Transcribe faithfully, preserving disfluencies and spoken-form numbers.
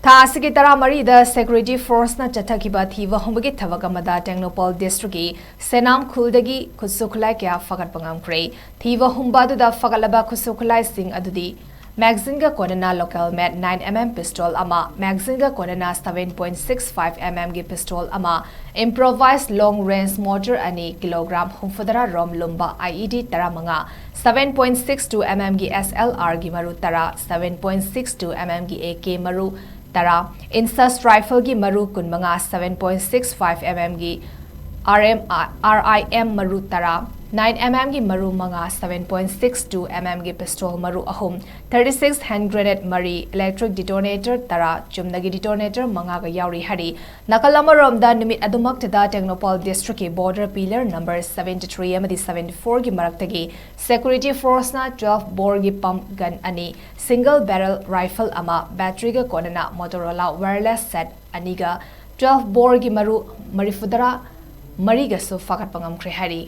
ꯊꯥ ꯑꯁꯤꯒꯤ ꯇꯔꯥꯃꯔꯤꯗ Security Forceꯅ ꯆꯠꯊꯈꯤꯕ ꯊꯤꯕ ꯍꯨꯝꯕꯒꯤ ꯊꯕꯛ ꯑꯃꯗ ꯇꯦꯡꯅꯧꯄꯜ districtꯀꯤ ꯁꯦꯅꯥꯝ ꯈꯨꯜꯗꯒꯤ ꯈꯨꯠꯁꯨ ꯈꯨꯠꯂꯥꯏ ꯀꯌꯥ ꯐꯒꯠꯄ ꯉꯝꯈ꯭ꯔꯦ꯫ ꯊꯤꯕ ꯍꯨꯝꯕ ꯑꯗꯨꯗ ꯐꯒꯠꯂꯕ ꯈꯨꯠꯁꯨ ꯈꯨꯠꯂꯥꯏꯁꯤꯡ ꯑꯗꯨꯗꯤ magazineꯒ ꯀꯣꯟꯅꯅ local made nine MM pistol ꯑꯃ, magazineꯒ ꯀꯣꯟꯅꯅ seven point six five MMꯒꯤ pistol ꯑꯃ, improvised long range mortar ꯑꯅꯤ, kilogram ꯍꯨꯝꯐꯨꯇꯔꯥ ꯔꯣꯝ ꯂꯨꯝꯕ IED ꯇꯔꯥꯃꯉꯥ, seven point six two MMꯒꯤ SLRꯒꯤ ꯃꯔꯨ ꯇꯔꯥ, seven point six two MMꯒꯤ AK ꯃꯔꯨ ꯇꯔꯥ, INSUS rifleꯒꯤ ꯃꯔꯨ ꯀꯨꯟꯃꯉꯥ, seven point six five MMꯒꯤ RM, RIM ꯃꯔꯨ ꯇꯔꯥ, nine MMꯒꯤ ꯃꯔꯨ ꯃꯉꯥ, seven point six two MMꯒꯤ pistol ꯃꯔꯨ ꯑꯍꯨꯝ, thirty six hand grenade ꯃꯔꯤ, electric detonator ꯇꯔꯥ, ꯆꯨꯝꯅꯒꯤ detonator ꯃꯉꯥꯒ ꯌꯥꯎꯔꯤ ꯍꯥꯏꯔꯤ꯫ ꯅꯥꯀꯜ ꯑꯃꯔꯣꯝꯗ, ꯅꯨꯃꯤꯠ ꯑꯗꯨꯃꯛꯇꯗ Tengnoupal districtꯀꯤ border pillar number seventy three ꯑꯃꯗꯤ seventy fourꯒꯤ ꯃꯔꯛꯇꯒꯤ Security Forceꯅ twelve boreꯒꯤ pump gun ꯑꯅꯤ, single barrel rifle ꯑꯃ, batteryꯒ ꯀꯣꯟꯅꯅ Motorola wireless set ꯑꯅꯤꯒ twelve boreꯒꯤ ꯃꯔꯨ ꯃꯔꯤꯐꯨꯇꯔꯥ ꯃꯔꯤꯒꯁꯨ ꯐꯥꯒꯠꯄ ꯉꯝꯈ꯭ꯔꯦ ꯍꯥꯏꯔꯤ꯫